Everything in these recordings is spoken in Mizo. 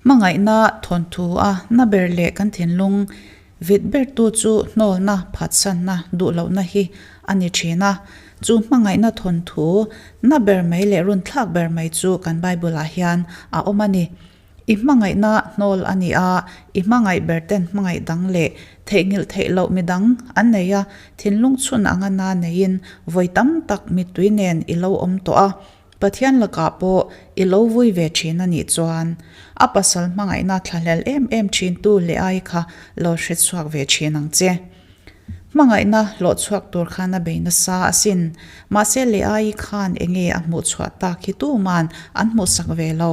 Hmangaihna thawnthu a na ber leh kan thinlung vit bertu chu hnawlna, phatsanna, duhlohna hi a ni thin a. Chu hmangaihna thawnthu na ber mai leh runthlak ber mai chu kan Bible-ah hian a awm a ni. I hmangaihna hnawl a ni a, i hmangaih ber ten hmangaih dang leh theihnghilh theih loh mi dang an nei a, thinlung chhun anga na neiin vawi tam tak mittui nen i lo awm tawh a, Pathian lakah pawh i lo vui ve thin a nih chuan a pasal hmangaihna thlahlel em em thintu leh ai kha lo hrechhuak ve thin ang che. Hmangaihna hlawh chhuak tur khan a bei nasa asin. Mahse Leaii khan enge a hmuh chhuah tak hi tuman an hmuhsak ve lo.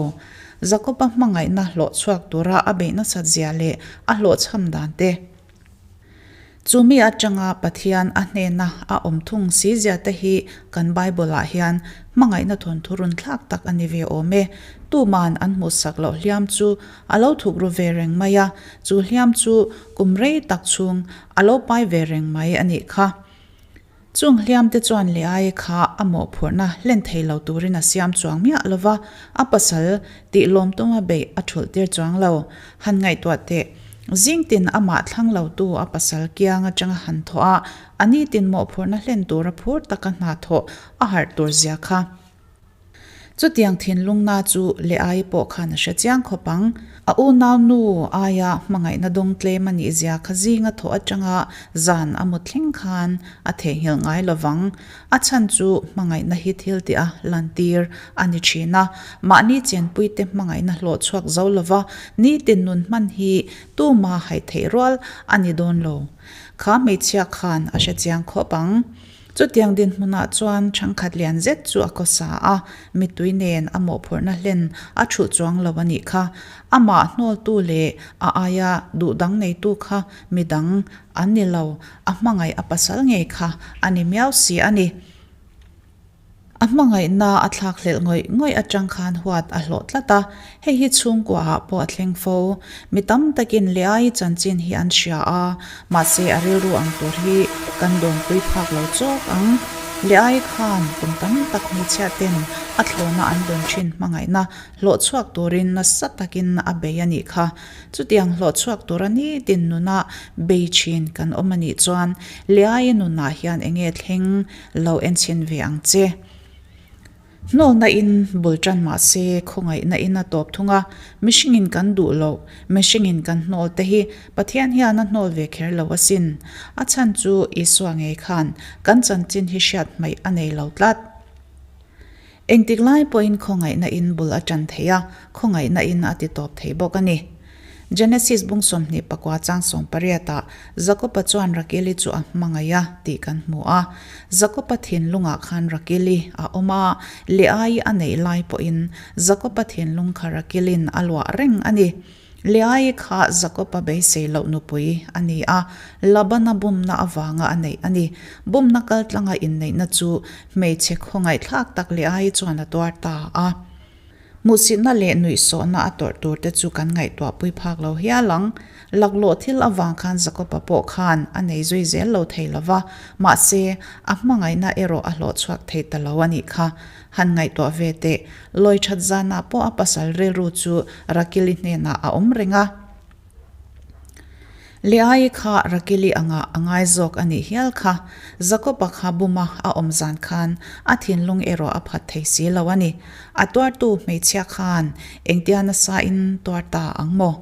Jakoba hmangaihna hlawh chhuak tura a beih nasat zia leh a hlawhchham dan te. Chu mi atanga Pathian a hnena a awm thung si zia te hi kan Bible-ah hian hmangaihna thawnthu runthlak tak a ni ve awm e. Tuman an hmuhsak loh hliam chu A lo thuk ru ve reng mai a, chu hliam chu kum rei tak chhung a lo pai ve reng mai a nih kha. Chung hliam te chuan Leae kha a mawhphurhna hlen thei lo turin a siam chuang miah lo va, a pasal tih lawm tuma beih a thulh tir chuang lo. Han ngaihtuah teh, zingtin amah thlang lotu a pasal kiang atanga han thawh a, a nitin mawhphurhna hlen tura phur taka hna thawh a harh tur zia kha. Chutiang thinlungna chu Leaii pawh khan a hre chiang khawp ang. A unau nu aia hmangaihna dawng tlem a nih zia kha zinga thawh atanga zan a mu thleng khan a theihnghilh ngai lo vang. A chhan chu hmangaihna hi thil tih a lantir a ni thin a, mahni chenpuite hmangaihna hlawh chhuak zo lova nitin nun hman hi tuma haih theih rual a ni dawn lo. Kha hmeichhia khan a hre chiang khawp ang. Chutiang dinhmunah chuan ṭhangkhat lian zet chu a kawsa a, mittui nen a mawhphurhna hlen a ṭhulh chuang lo a nih kha. Amah hnawltu leh a aia duh dang neitu kha midang an ni lo, a hmangaih a pasal ngei kha a ni miau si a ni. A hmangaihna a thlak hlelh ngawih ngawih aṭang khan huat a hlawh tlat a, hei hi chhungkuaah pawh a thleng fo. Mi tam takin Leaii chanchin hi an hria a, mahse a rilru ang tur hi kan dawnpui phak lo chawk ang. Leaii khan kum tam tak hmeichhia ten a thlawna an dawn thin hmangaihna hlawh chhuak turin nasa takin a bei a nih kha. Chutiang hlawh chhuak tura nitin nuna bei thin kan awm a nih chuan Leaii nunah hian enge thleng lo enchhin ve ang che. Hnawlna in bul tan mah se khawngaihna in a tawp thung a, mihringin kan duh loh, mihringin kan hnawl te hi Pathian hian a hnawl ve kher lo asin. A chhan chu Isua ngei khan kan chanchin hi hriat hmaih a nei lo tlat. Engtik lai pawhin khawngaihna in bul a tan thei a, khawngaihna in a ti tawp thei bawk a ni. Genesis bung 24 chang 18 ah Jakoba chuan Rakeli chu a hmangaih a tih kan hmu a. Jakoba thinlungah khan Rakeli a awm a, Leaii a neih lai pawhin Jakoba thinlung kha Rakelin a luah reng a ni. Leaii kha Jakoba beisei loh nupui a ni a, Labana bumna avanga a neih a ni. Bumna kaltlanga inneihna chu hmeichhe khawngaihthlak tak Leaii chuan a tuar ta a. Hmuhsitna leh nuihsawhna a tawrh tur te chu kan ngaihtuahpui phak lo hial ang. Laklawh thil avang khan Jakoba pawh khan a nei zui zel lo thei lo va, mahse, a hmangaihna erawh a hlawh chhuak thei ta lo a nih kha. Han ngaihtuah ve teh, lawi that zanah pawh a pasal rilru chu Rakili hnenah a awm reng a. Leaii kha Rakili angah a ngai zawk a nih hial kha. Jakoba kha buma a awm zan khan a thinlung erawh a phat thei si lo a ni. A tuartu hmeichhia khan engtia nasa in tuar ta ang maw?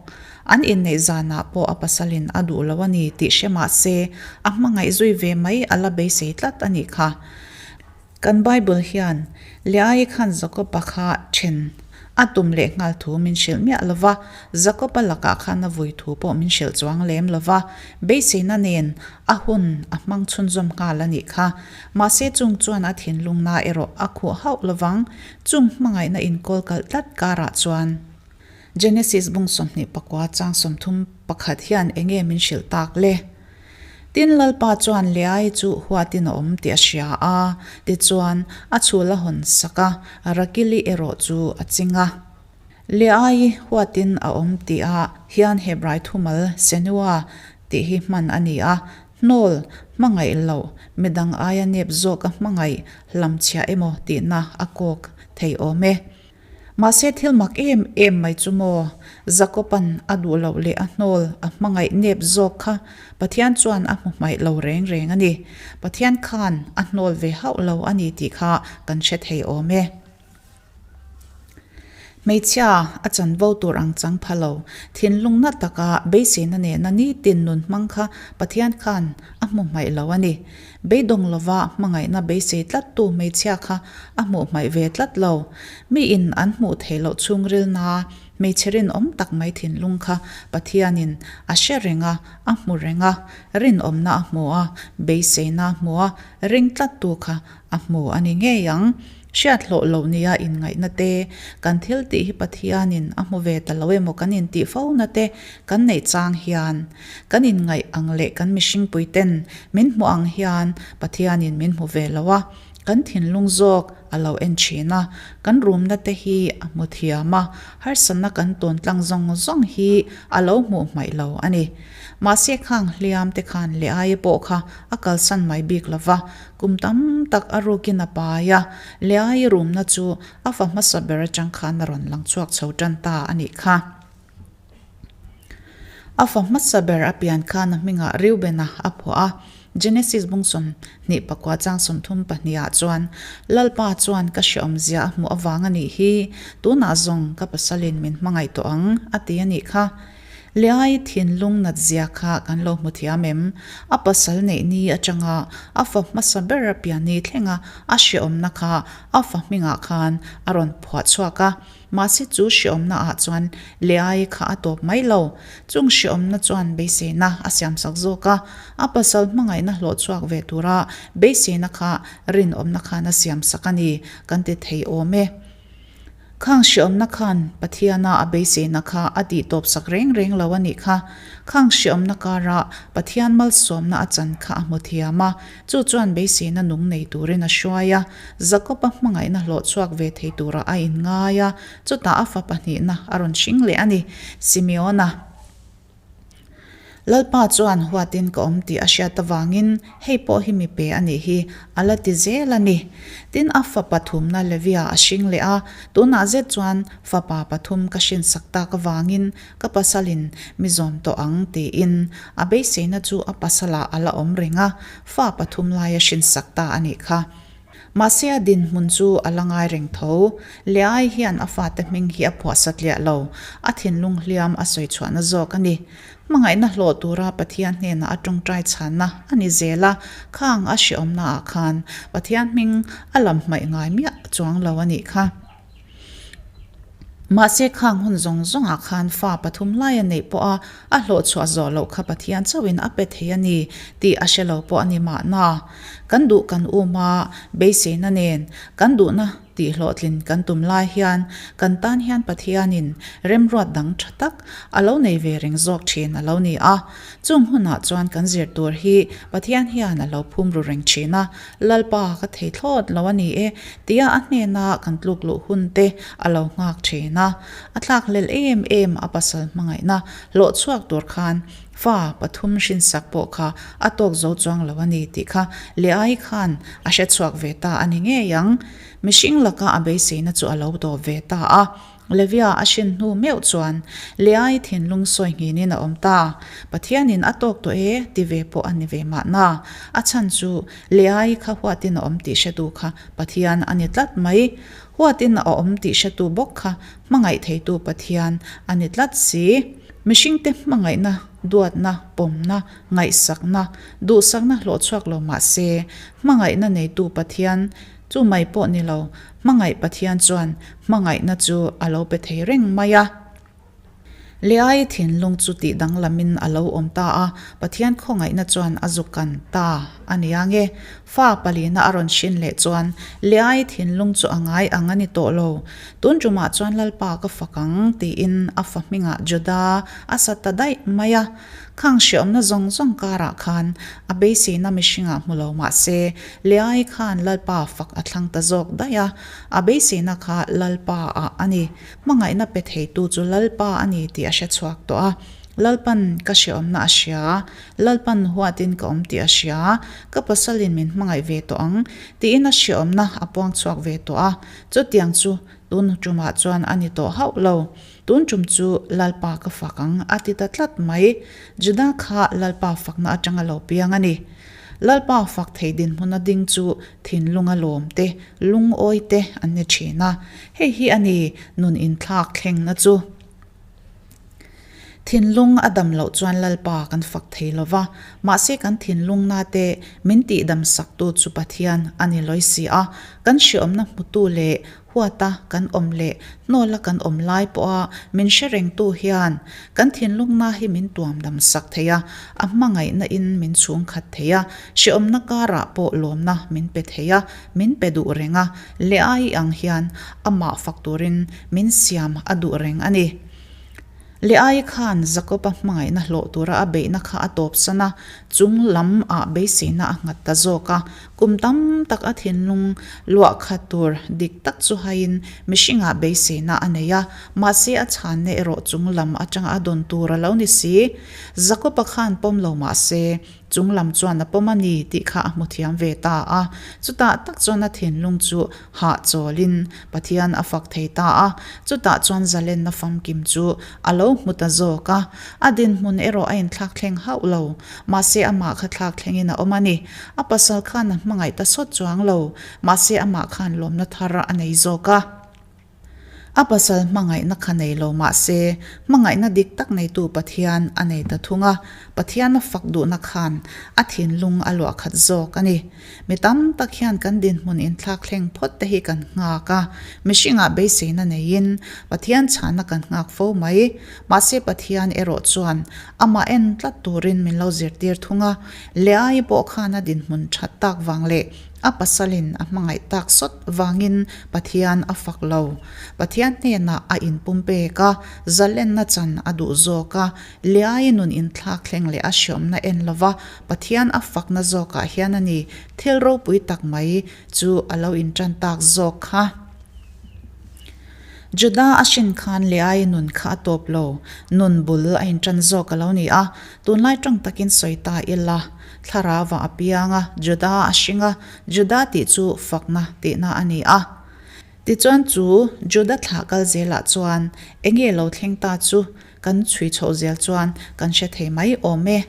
An inneih zanah pawh a pasalin a duh lo a ni tih hre mah se a hmangaih zui ve mai a la beisei tlat a nih kha. Kan Bible hian Leaii khan Jakoba kha then a tum leh nghal thu min hrilh miah lo va, Jakoba lakah khan a vui thu pawh min hrilh chuang lem lo va, beiseina nen a hun a hmang chhunzawm nghal a nih kha. Mahse chung chuan a thinlungna erawh a khuh hauh lo vang, chung hmangaihna inkawl kalh tlat karah chuan. Genesis bung 24 chang 31 hian enge min hrilh tak le? Tin, Lalpa chuan Leaii chu huatin a awm tih a hria a, tichuan, a chhul a hawn sak a, Rakili erawh chu a ching a. Leaii huatin a awm tihah hian Hebrai thumal Senua tih hi hman a ni a, hnawl, hmangaih loh, midang aia nep zawka hmangaih hlamchhiah emaw tihna a kawk thei awm e. Mahse thil mak em em mai chu maw, Jakoba'n a duh loh leh a hnawl a hmangaih nep zawk kha Pathian chuan a hmu hmaih lo reng reng a ni. Pathian khan a hnawl ve hauh lo a ni tih kha kan hre thei awm e. Hmeichhia a chanvo tur ang chang pha lo, thinlung na taka beiseina nena nitin nun hmang kha Pathian khan a hmu hmaih lo a ni. Beidawng lova hmangaihna beisei tlattu hmeichhia kha a hmuh hmaih ve tlat lo. Miin an hmuh theih loh chhungrilna hmeichhe rinawm tak mai thinlung kha Pathianin a hre reng a, a hmu reng a, rinawmna a hmu a, beiseina a hmu a, ring tlattu kha a hmu a ni ngei ang. Hriat hlawh loh nia inngaihna te, kan thil tih hi Pathianin a hmu ve ta lo emaw kan intih fo na te kan neih chang hian, kan inngaih ang leh kan mihringpui ten min hmuh ang hian Pathianin min hmu ve lo a, kan thinlung zawk a lo en thin a, kan rumna te hi a hmu thiam a, harsatna kan tawn tlang zawng zawng hi a lo hmuh hmaih lo a ni. Mahse khang hliam te khan leh aia pawh kha a kalsan mai bik lo va, Kum tam tak a rukin a pai a, Leai rumna chu a fa hmasa ber atang khan a rawn lang chhuak chho tan ta a nih kha. A fa hmasa ber a pian khan a hmingah Reubena a phuah a, Genesis bung 24 chang 32 ah chuan, Lalpa chuan ka hreawmzia a hmuh avang a nih hi, tunah zawng ka pasalin min hmangaih tawh ang, a ti a nih kha. Leai thinlung nat zia kha kan lo hmu thiam em? A pasal neih ni atanga a fa hmasa ber a pian ni thlenga a hreawmna kha a fa hmingah khan a rawn phuah chhuak a. Mahse chu hreawmna ah chuan Leai kha a tawp mai lo. Chung hreawmna chuan beiseina a siamsak zawk a, a pasal hmangaihna hlawh chhuak ve tura beiseina kha rinawmna khan a siamsak a ni kan ti thei awm e. Khang hreawmna khan Pathiana a beiseina kha a tih tawp sak reng reng lo a nih kha. Khang hreawmna karah Pathian malsawmna a chan kha a hmu thiam a, chu chuan beiseina nung nei turin a hruai a, Jakob-a hmangaihna hlawh chhuak ve thei turah a inngai a, chutah a fa pahnihna a rawn hring leh a ni. Simeona. Lalpa chuan huatin ka awm tih a hriat avangin hei pawh hi mi pe a nih hi a la ti zel a ni. Tin, a fapa thumna Levia a hring leh a, tunah zet chuan fapa pathum ka hrinsak tak avangin ka pasalin mi zawm tawh ang tiin a beiseina chu a pasalah a la awm reng a, fa pathum lai a hrinsak ta a nih kha. Mahse a dinhmun chu a la ngai reng tho. Leai hian a fate hming hi a phuah satliah lo, a thinlung hliam a sawi chhuahna zawk a ni. Hmangaihna hlawh tura Pathian hnenah a tawngtai chhanna a ni zel a, khang a hreawmnaah khan Pathian hming a lam hmaih ngai miah chuang lo a nih kha. Mahse khang hun zawng zawngah khan fa pathum lai a neih pawh a, a hlawh chhuah zawh loh kha Pathian chauhin a pe thei a ni tih a hre lo pawh a ni mahna. Kan duh kan um a, beiseina nen kan duhna tih hlawhtlin kan tum lai hian kan tan hian Pathianin remruat dang tha tak a lo nei ve reng zawk thin a lo ni a. Chung hunah chuan kan zir tur hi Pathian hian a lo phum ru reng thin a, Lalpa ka thei thlawt lo a ni e tia a hnena kan tluk luh hun te a lo nghak thin a. A thlak hlel em em a pasal hmangaihna hlawh chhuak tur khan fa pathum hrinsak pawh kha a tawk zo chuang lo a ni tih kha Leai khan a hre chhuak ve ta a ni ngei ang. Mihring laka a beiseina chu a lo dawp ve ta a. Levia a hrin hnu meuh chuan Leai thinlung sawi nghinin a awm ta. Pathianin a tawk tawh e ti ve pawh a ni ve mahna. A chhan chu Leai kha huatin a awm tih hretu kha Pathian a ni tlat mai. Huatin a awm tih hretu bawk kha hmangaih theitu Pathian a ni tlat si. Mihringte hmangaihna, duatna, pawmna, ngaihsakna, duhsakna hlawhchhuak lo mah se, hmangaihna neitu Pathian Chu mai pawh ni lo, hmangaih Pathian chuan hmangaihna chu a lo pe thei reng mai a. Leai thinlung chu tih danglamin a lo awm ta a, Pathian khawngaihna chuan a zu kan ta a nia nge. Fa palina a rawn hrin leh chuan Leai thinlung chu a ngai ang a ni tawh lo. Tun tumah chuan Lalpa ka fak ang tiin a fa hmingah Juda a sa ta daih mai a. Khang hreawmna zawng zawng karah khan a beiseina mihringah hmu lo mah se, Leai khan Lalpa fak a thlang ta zawk daih a, a beiseina kha Lalpa ah a ni. Hmangaihna pe theitu chu Lalpa a ni tih a hre chhuak tawh a. Lalpan ka hreawmna a hria, Lalpan huatin ka awm tih a hria, ka pasalin min hmangaih ve tawh ang tiin a hreawmna a puang chhuak ve tawh a. Chutiang chu. Tun tumah chuan a ni tawh hauh lo. Tun tum chu Lalpa ka fak ang a ti ta tlat mai. Juda kha Lalpa fakna atanga lo piang a ni. Lalpa fak thei dinhmuna ding chu thinlunga lawm te, lungawi te an ni thin a. Hei hi a ni nun inthlak thlengna chu. Thinlung a dam loh chuan Lalpa kan fak thei lo va, mahse kan thinlungna te min tihdam saktu chu Pathian a ni lawi si a. Kan hriawmna hmutu leh huata kan awm leh hnawla kan awm lai pawha min hre rengtu hian kan thinlungna hi min tuam dam sak thei a, a hmangaihna in min chhungkhat thei a, hriawmna karah pawh lawmna min pe thei a, min pe duh reng a, leh ai ang hian amah fak turin min siam a duh reng a ni. Leai khan Jakob-a hmangaihna hlawh tura a beihna kha a tawpsan a, chung lam ah beiseina a nghat ta zawk a. Kum tam tak a thinlung luah khat tur dik tak chu haiin mihringah beiseina a nei a, mahse a chhanna erawh chung lam atanga a dawn tur a lo ni si. Jakob-a khan pawm lo mahse, Chung lam chuan a pawm a ni tih kha a hmu thiam ve ta a. Chutah tak chuan a thinlung chu hahchawlin Pathian a fak thei ta a. Chutah chuan zalenna famkim chu a lo hmu ta zawk a. A dinhmun erawh a inthlak thleng hauh lo. Mahse amah kha thlak thlengin a awm a ni. A pasal khan a hmangaih ta sawt chuang lo. Mahse amah khan lawmna thar a nei zawk a. A pasal hmangaihna kha nei lo mah se, hmangaihna dik tak neitu Pathian a nei ta thung a, Pathian a fak duhna khan a thinlung a luah khat zawk a ni. Mi tam tak hian kan dinhmun inthlak thleng phawt te hi kan nghak a, mihringah beiseina neiin Pathian chhahna kan nghak fo mai. Mahse Pathian erawh chuan amah en tlat turin min lo zirtir thung a, Leai pawh khan a dinhmun that tak vang leh A pasalin a hmangaih tak sawt vangin Pathian a fak lo. Pathian hnenah a inpumpek a, zalenna chan a duh zawk a, Liai nun inthlak thleng leh a hriawmna en lova Pathian a fakna zawkah hian a ni thil ropui tak mai chu a lo intan tak zawk kha. Juda a hrin khan Leai nun kha a tawp lo, nun bul a intan zawk a lo ni a, tunlai tawng takin sawi ta ila, thlarauva a piang a, Juda a hring a, Juda tih chu fakna tihna a ni a. Tichuan chu Juda thlah kal zelah chuan enge lo thleng ta chu Kan chhui chhoh zel chuan kan hre thei mai awm e.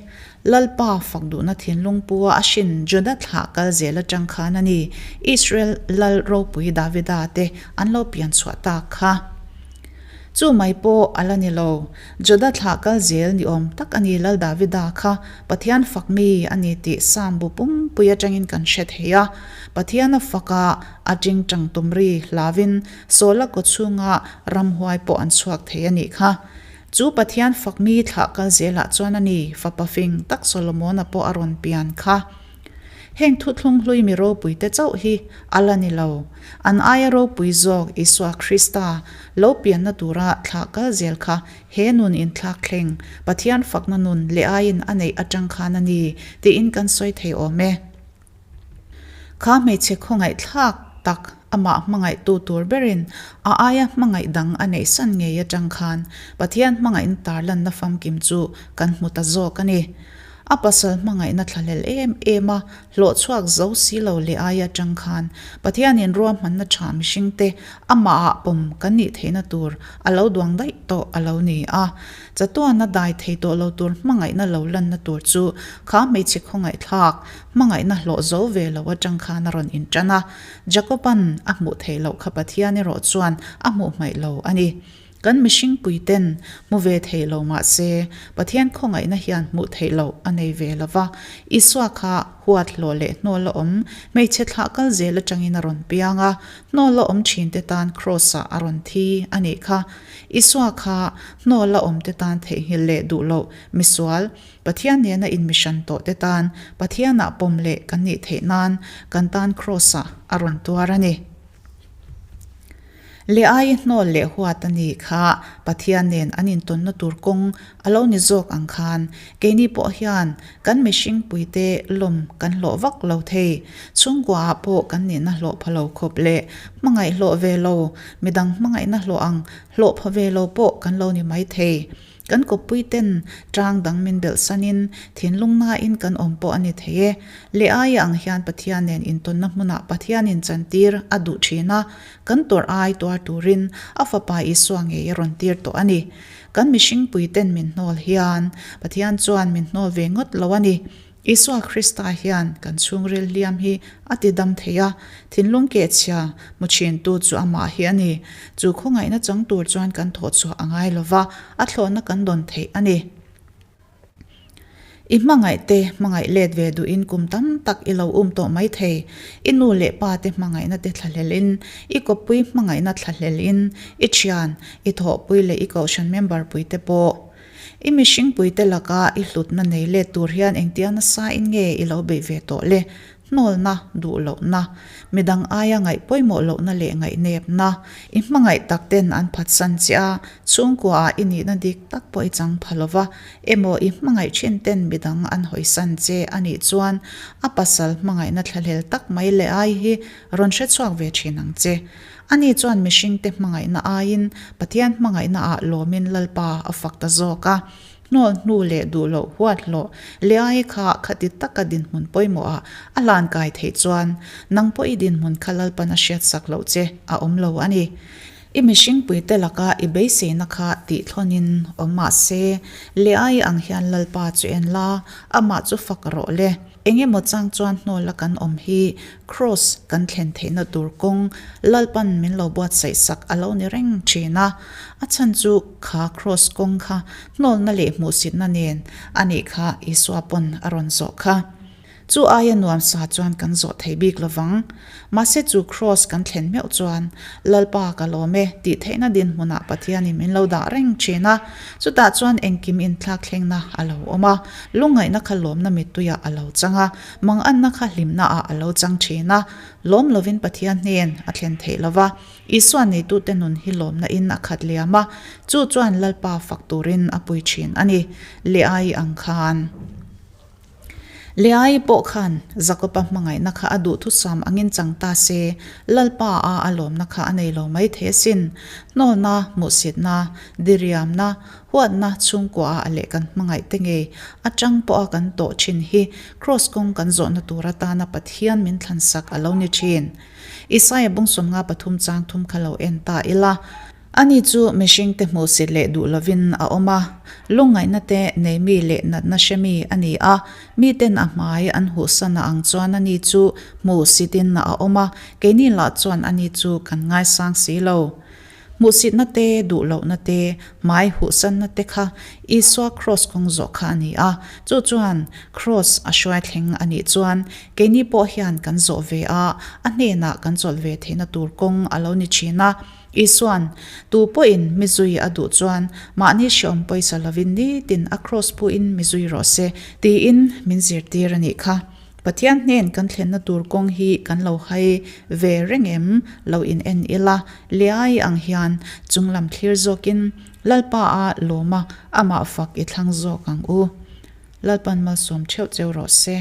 Lalpa fak duhna thinlung pua a hrin Juda thlah kal zel atang khan a ni Israel lal ropui Davida te an lo pian chhuah tak kha. Chu mai pawh a la ni lo. Juda thlah kal zel ni awm tak a ni Lal Davida kha Pathian fak mi a ni tih Psalm bu pumpui atangin kan hre thei a. Pathian a fak a, a tingtang tum ri hlavin Sawla kaw chhunga ramhuai pawh an chhuak thei a nih kha. Chu Pathian fakmi thlah kal zelah chuan a ni, fapa fing tak Solomona pawh a rawn pian kha. Heng thuthlung hlui mi ropuite chauh hi a la ni lo. An aia ropui zawk Isua Krista lo pianna tura thlah kal zel kha he nun inthlak thleng Pathian fakna nun leh aiin a neih atang khan a ni tiin kan sawi thei awm e. Kha hmeichhe khawngaih thlak tak amah hmangaihtu tur berin a aia hmangaih dang a neih san ngei atang khan Pathian hmangaihna tarlanna famkim chu kan hmu ta zawk a ni. A pasal hmangaihna thlahlel em em a hlawh chhuak zo si lo leh aia atang khan Pathianin ruahmanna tha mihringte amahah pawm kan nih theihna tur a lo duang daih tawh a lo ni a. Chatuana dai thei tawh lo tur hmangaihna lo lanna tur chu kha hmeichhe khawngaih thlak Hmangaihna hlawh zo ve lo atang khan a rawn intan a, Jakoban a hmuh theih loh kha Pathian erawh chuan a hmuh hmaih lo a ni. Kan mihring puiten hmu ve thei lo mah se, Pathian khawngaihna hian hmuh theih loh a nei ve lo va. Isua kha huat hlawh leh hnawl a awm, hmeichhe thlah kal zel atangin a rawn piang a, hnawl a awm thinte tan Kraws-ah a rawn thi a nih kha. Isua kha hnawl a awmte tan theihnghilh leh duh loh misual, Pathian nena inmihran tawh te tan Pathianah pawm leh kan nih theih nan kan tan Kraws-ah a rawn tuar a ni. Leh ai hnawl leh huat a nih kha Pathian nen an intawnna tur kawng a lo ni zawk ang khan keini pawh hian kan mihring puite lawm kan hlawh vak lo thei. Chhungkuaah pawh kan nihna hlawh pha lo khawp leh hmangaih hlawh ve lo, midang hmangaihna hlawh ang hlawh pha ve lo pawh kan lo ni mai thei. Kan kawppui ten tang dang min belh sanin thinlung nain kan awm pawh a ni thei e. Leh aia ang hian Pathian nen intawnna hmunah Pathianin chantir a duh thin a, kan tawrh ai tuar turin a Fapa Isua ngei a rawn tir tawh a ni. Kan mihringpui ten min hnawl hian Pathian chuan min hnawl ve ngawt lo a ni. Isua Krista hian kan chhungril hliam hi a ti dam thei a, thinlung kehchhia hmu thintu chu amah hi a ni. Chu khawngaihna chang tur chuan kan thawh chhuah a ngai lo va, a thlawhna kan dawn theih a ni. I hmangaih te hmangaih let ve duhin kum tam tak i lo um tawh mai thei. I nu leh pa te hmangaihna te thlahlel in, i kawppui hmangaihna thlahlel in, i thian, i thawhpui leh i kohhran member pui te pawh. I mihringpui te laka i hlutna nei let tur hian engtia nasa in nge i lo beih ve tawh le? Hnawlna, duh lohna, midang aia ngaih pawimawh lohna leh ngaihnepna, i hmangaih tak ten an phatsan che a, chhungkua ah i nihna dik tak pawh i chang pha lo va, emaw i hmangaih thin ten midang an hawisan che a nih chuan a pasal hmangaihna thlahlel tak mai leh ai hi rawn hrechhuak ve thin ang che. Ani chuan mihringte hmangaihna aiin Pathian hmangaihna ah lawmin Lalpa a fak ta zawk a. Hnawl hnu leh duh loh huat hlawh Leai kha khati taka dinhmun pawimawh ah a hlan kai theih chuan nang pawh i dinhmun kha Lalpan a hriatsak loh che a awm lo a ni. I mihringpuite laka i beiseina kha tihthlawnin awm mah se, Leai ang hian Lalpa chu en la, amah chu fak rawh le. Eng emaw chang chuan hnawla kan awm hi Kraws kan thlen theihna tur kawng Lalpan min lo buatsaih sak a lo ni reng thin a. A chhan chu kha Kraws kawng kha hnawlna leh hmuhsitna nen a nih kha Isua pawn a rawn zawh kha. Chu aia nuam sa chuan kan zawh thei bik lo vang. Mahse chu Kraws kan thlen meuh chuan Lalpa ka lawm e tih theihna dinhmunah Pathianin min lo dah reng thin a. Chutah chuan engkim inthlak thlengna a lo awm a, lungngaihna kha lawmna mittuiah a lo chang a, manganna kha hlimnaah a lo chang thin a. Lawm lovin Pathian hnen a thlen theih lo va, Isua neitute nun hi lawmna in a khat liam a, chu chuan Lalpa fak turin a pui thin a ni. Leai ang khan. Leai pawh khan Jakoba hmangaihna kha a duhthusam angin chang ta se, Lalpa a a lawmna kha a nei lo mai thei asin. Hnawlna, hmuhsitna, diriamna, huatna chhungkua ah leh kan hmangaih te ngei atang pawha kan tawh thin hi Kraws kawng kan zawhna tur atana Pathian min thlansak a lo ni thin. Isaia bung 53 chang thum kha lo en ta ila. Ani chu mihringte hmuhsit leh duh lovin a awm a, lungngaihna te nei mi leh natna hre mi a ni a, miten a hmai an huhsan a ang chuan ani chu hmuhsitin a awm a, keini lah chuan ani chu kan ngaisang si lo. Hmuhsitna te, duh lohna te, hmai huhsanna te kha Isua kraws kawng zawh kha a ni a, chu chuan kraws a hruai thleng a nih chuan keini pawh hian kan zawh ve a, a hnenah kan chawlh ve theihna tur kawng a lo ni thin a. Isua'n, Tu pawhin mi zui a duh chuan mahni hreawm pawisa lovin nitin a kraws puin mi zui rawh se, tiin min zirtir a nih kha. Pathian hnen kan thlenna tur kawng hi kan lo hai ve reng em? Lo in en ila, Leai ang hian chunglam thlir zawkin Lalpa a lawm a, amah fak i thlang zawk ang u. Lalpan malsawm theuh cheu rawh se.